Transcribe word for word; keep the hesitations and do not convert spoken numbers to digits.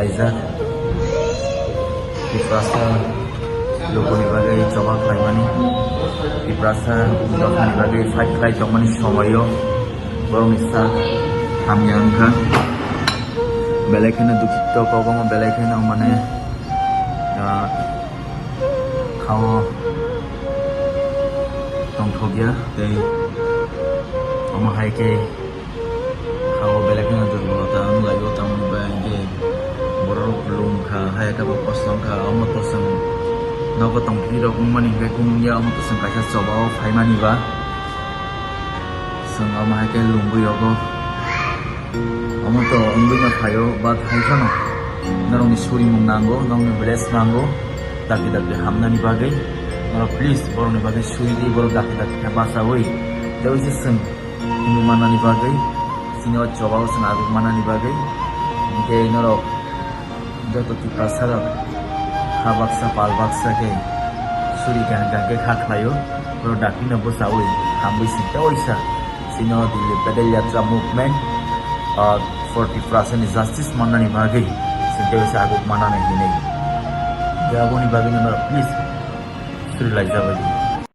Rijak. Tiprasa lubuni bagwi choba khlaimani, Tiprasa dophani bagwi fight khlai tongmani somoio borokni sak hamya wngkha. Belai kheno dukhito kok omo, belai kheno mane, ah, khao tongthokya tei omo hai khe khao belai kheno durbolota wnglaio, tamoni bagwi hwnkhe borok lum kha, haya khe bo kosom kha. Omo to chwng nogo tongthwi rok wngmani hwnkhe kung wngya, omo to chwng kaisa choba o phaimani ba chwng omo hai khe lungwi rogo. Omo to wngwi no phaio, but hai phano norokni surimung nango, norokni bless nango, dakti dakti hamnani bagwi. Norok please borokni bagwi suri di, borok dakti dakti khe bachaui tei uaisa chwng himwi mannani bagwi, chini o choba o chwng aguk mannani bagwi. Hinkhe norok joto Tiprasa rok ha baksa pal baksa khe suri kaham kaham khe kha khlaio, borok dakti no bwchaui hamwi sing tei uaisa chino Delhi Pedal Yatra Movement, ah, for Tiprasa ni justice mannani bagwi sing tei uaisa aguk mannani hinwi. Tei aboni bagwi no norok please suri lai jagwi di.